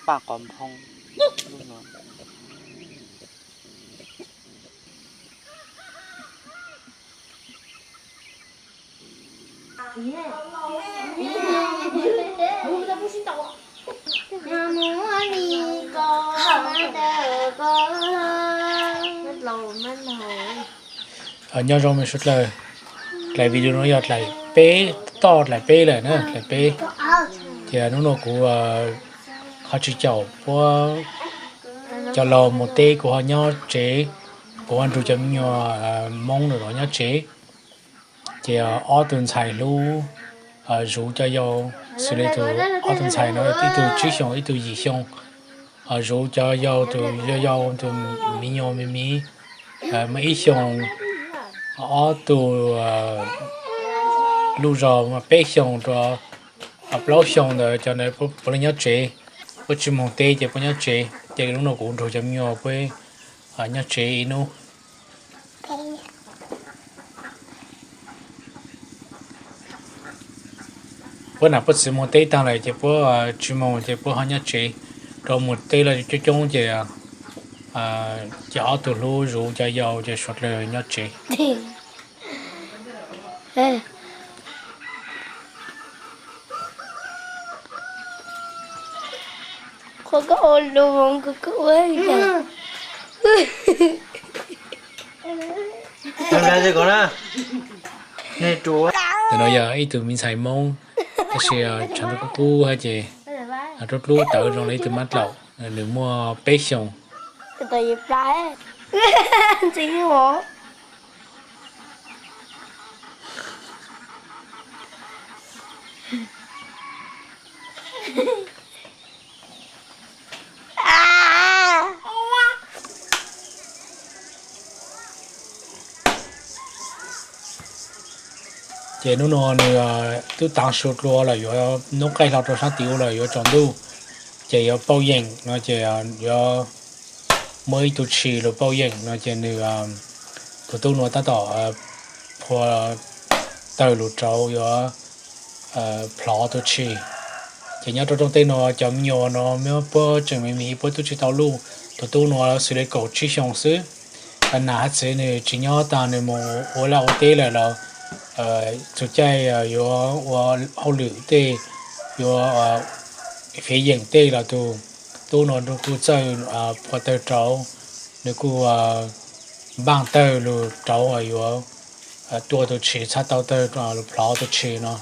paj qos nphoo lub no. Nyob zoo me suav dlawg, dlaim video no yog dlaim peb, toj dlaim peb lawm na, dlaim peb. Ces hnub no kuv ho tsis caum puab cov laug mus teb, kuv ho nyob tsev, kuv ho nrug cov me nyuam Hmoob lawm los nyob tsev. Ces ob tug ntxhais hlub zuv cov yau, xws li tus ob tug ntxhais no ib tug tsib xyoos ib tug yim xyoo, zuv cov yau, tus yau yau tus me nyuam me me, muaj ib xyoos, ob tug luj zog peb xyoos rau plaub xyoos ntawd cov ntawd puav leej nyob tsev, puab tsis moog teb ces puab nyob tsev. Ces hnub no kuv nrug cov me nyuam puab nyob tsev ib hnub. Puab nam puab txiv moog teb taag lawm ces puab tsis moog ces puab ho nyob tsev, rau moog teb los coob coob ces, ces ob tug hlub zuv cov yau ces suav dlawg nyob tsev. Ntawm no yog ib tug me ntxhais Moob, tab sis tshav ntuj kub kub hab ces dlub dlub tawv zoo li ib tug mab dlaum, nws muaj peb xyoos. Ces hnub no nws twb taav su dlua lawm, yuav noob qaij hlo rau sab tid ua lawm yuav tsaus ntuj, ces yuav pauj yeem no ces yuav muab ib tug tshis lug pauj yeem no ces nws, tus tub no tab tom phua tawg lug rauv yuav plhov tug tshis. Ces nyob rau rooj tej no cov me nyuam no muab puab tseem me me puab tub tsis tau luj, tus tub no xws li kaum tsib xyoos xwb. Nam hab txiv nws tsis nyob taag, nws mus ua laj ua teb lawm los txug caij yuav ua hauj lwm tej, yuav fiv yeem tej los tus tub no nws kuj txawj phua tawg rauv, nws kuj npaaj tawg lug rauv yuav tua tug tshis txhab tau tawg lug plhov tug tshis no.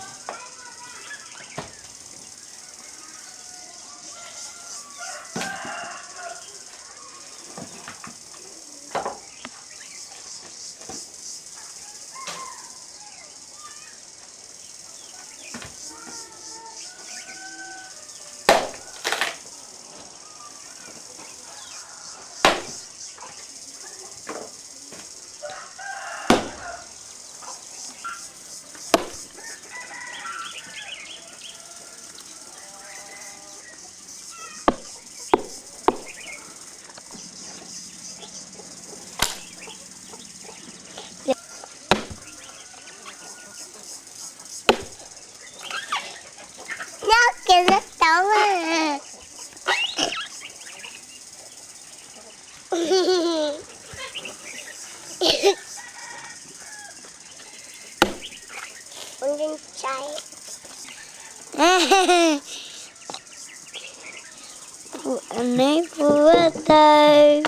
Neb puas tau?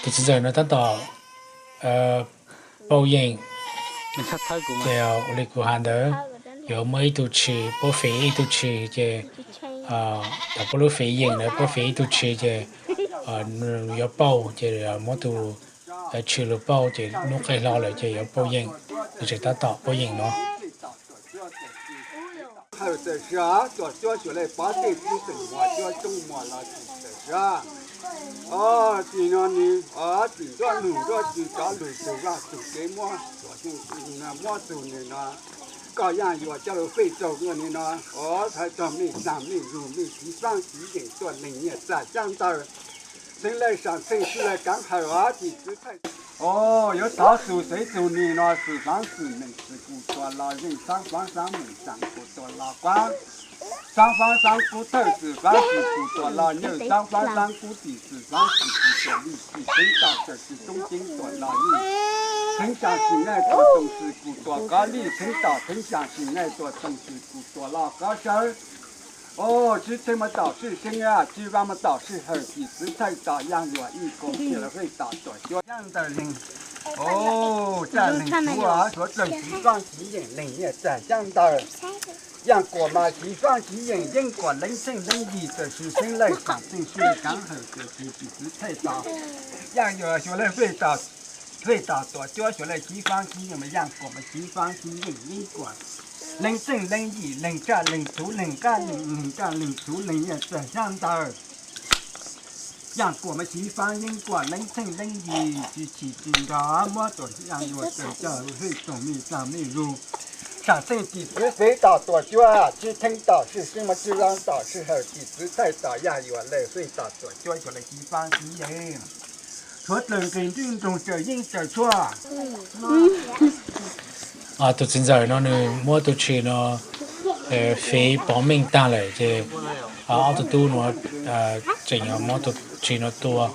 Tus txiv ntxawm no tab tom pauj yeem, ces ua li kuv has ntawd, yuav muab ib tug tshis puab fiv ib tug tshis ces thaum puab lub fiv yeem ntawd puab fiv ib tug tshis ces yuav pauj ces muab tus tshis lug pauj ces noob qaij hlo lawm ces yuav pauj yeem, nws tseem tab tom pauj yeem no. Hawm tawm sab, tuam cuab xyuas lej pab tej tib teem mos cuab coob mos los tsis tawm sab. Tim no nws tim nruab nug nruab tsis rov lug tug vaj tug tsev muab, muab tug nws no Koj yaaj yuam coj lug fej rau ua li no, ov, thawj rog mej txag mej zug mej tsiv faab tsiv yeem tuaj leeg nyiaj txag xyaab ntawv, xeev lawv saam txheej sib lawv kaav hawm ov tiv txwv thaij. Ov, yuav thov xus xeev txug nim no xwm faav xwm meem xwm kuv tuam los zeej xaab faav xaab meem xaam kuv tuam los quab xaab faav xaab kub thawj xwm faav xwm kuv tuam los nyawj xaab faav xaab kub tim xwm faav xwm kuv tuam li tim teev tom tawm tsi toob ceev tuam los yeej theev tsaa sim naij tuam toom xwm kuv tuam kov li theev tom theev tsaa sim naij tuam toom xwm kuv tuam los kov sawv. Ov, sib theej mas tom sib seeb, sib vaab mas tom sib hawm, tim txwv thaij tom yaaj yuam ib koom kiag lawv fej tom tuam cuab xyaab ntawv leeg. Ov, txaj leeg tuv, suav dlawg tsiv faab tsiv yeem leeg nyiaj txag xyaab ntawv. Yaaj kuam mas tsiv faab tsiv yeem yeeb kuam leev txheej leev yim, txawm sis xeeb lawv saam txheej sib lawv kaav hawm, txawm sis tim txwv thaij tom yaaj yuam xyuas lawv fej tom tuam cuab xyuas lawv tsiv faab tsiv yeem mas yaaj kuam mas tsiv faab tsiv yeem yeeb kuam leev txheej leev yim, leeg txaj leeg tuv, leeg qab leeg, leeg txaj leeg tuv, leeg nyiaj txag xyaab ntawv. Yaaj kuam mas tsiv faab yeeb kuam leev txheej leev yim, tsi chim tsi nrog muab tuam yaaj yuam txawm coj hwj toom mej txag mej zug. Saam txheej tim txwv fev tom tuam cuab, tsi theej tom sib seeb mas tsi loo tom sib hawm, tim txwv thaij tom yaaj yuam lawv fej tom tuam cuab xyuas lawv tsiv faab tsiv yeem. Suav dlawg nqis nrij nroog tsaws yeeb tsaws tshuaj. Tus txiv ntxawm no nws muab tus tshis no fev pov meej tag lawm ces ob tug tub no tseem muab tus tshis no tua.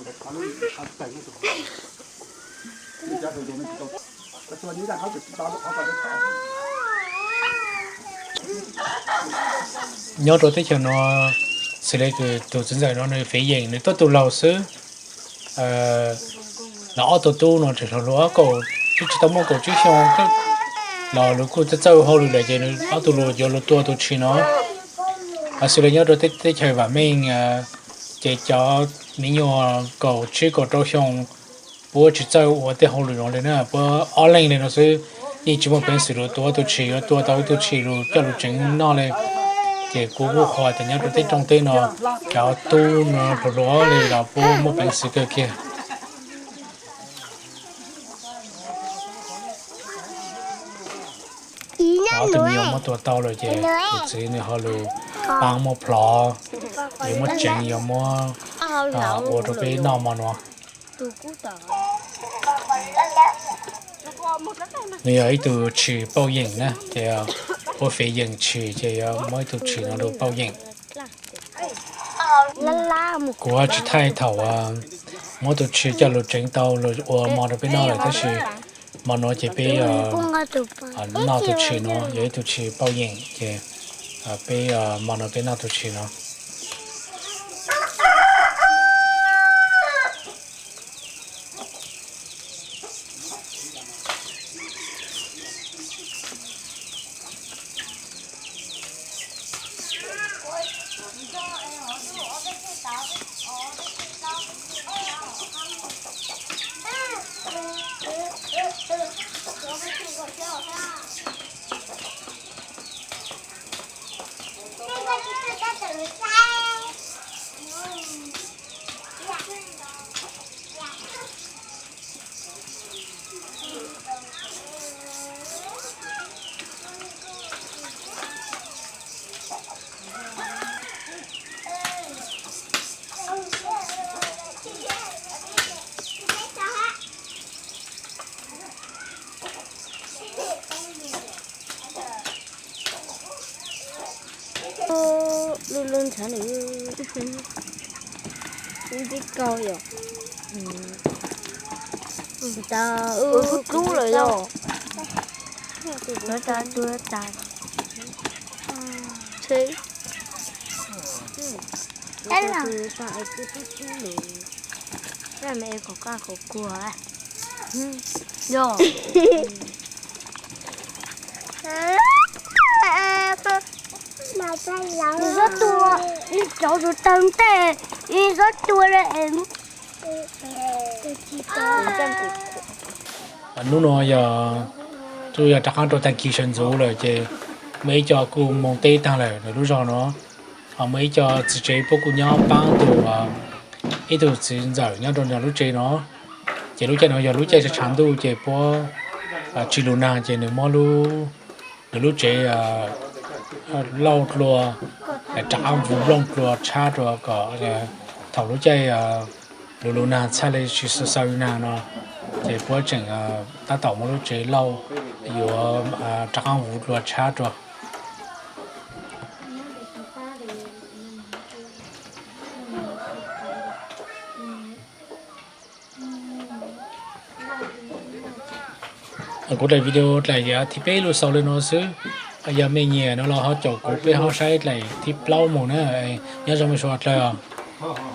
Nyob rau teb chaws no, xws li tus txiv ntxawm no nws fev yeem nws tuaj tu laug xwb. Los ob tug tub no tseem hluas hluas, kaum, twb tsis tau muaj kaum tsib xyoo los lawv kuj txawj txawj hauj lwm lawm ces nws ob tug luag yuav luag tua tus tshis no. Xws li nyob rau teb chaws vam meej ces cov me nyuam kaum tsib kaum rau xyoo puab tsis txawj ua tej hauj lwm no li na, puab ob leeg li no xwb, yeej tsis muaj peev xwm lug tua tus tshis, yuav tua tau ib tug tshis lug coj lug tseev noj li. Ces kuv kuj qhuas tias nyob rau teb rooj teb no cov tub no hluas hluas li los puab muaj peev xwm kawg kiag. Ob tug me nyuam muab tua tau lawm ces tus txiv nws ho lug paab muab plhov, yuav muab tseev, yuav muab ua rau peb noj hmo no. Nws yog ib tug tshis pauj yeem na, ces puab fev yeem tshis ces yuav muab ib tug tshis no lug pauj yeem. Kuv tsis thaij thaum muab tus tshis coj lug tseev tau lug ua hmo rau peb noj lawm, tab sis hmo no ces peb noj tus tshis no, yog ib tug tshis pauj yeem ces peb hmo no peb noj tus tshis no. Lub lub ntshav nws ntib kau yom. Ntawd ub hlub lawm yom. Ntawd tas tuag tas. Tus tas es tus tub tub lawm. Ej, me es khov kaj khov kuag. Yog. Nws xob tua, nws cov tus tawg ntej, nws xob tua. Hnub no yog, twb yog rov qab rau tag kis sawv ntxuv lawm ces muaj ib co kuj moo teb tag lawm ntawm lub zog no. Ho muaj ib co txiv tsev puab kuj nyob paab tus, ib tug txiv ntxawm nyob rau nram lub tsev no. Ces lub caij no yog lub caij tshav tshav ntuj ces puab tsis lug nag ces nws muab lub lub tsev lauj dlua, rov qab vuv nplooj dlua tshab rua kom thaum lub caij lug lug nag txhaj le tsi xaw nag no, ces puab tseem tab tom muab lub tsev lauj yuav rov qab vuv dlua tshab rua. Kuv dlaim video dlaim yav thib peb lug xaus le nuav xwb. Yog mej nyiam no los ho caum kuv peb ho saib dlaim thib plaub moog na. Nyob zoo mej suav dlawg os.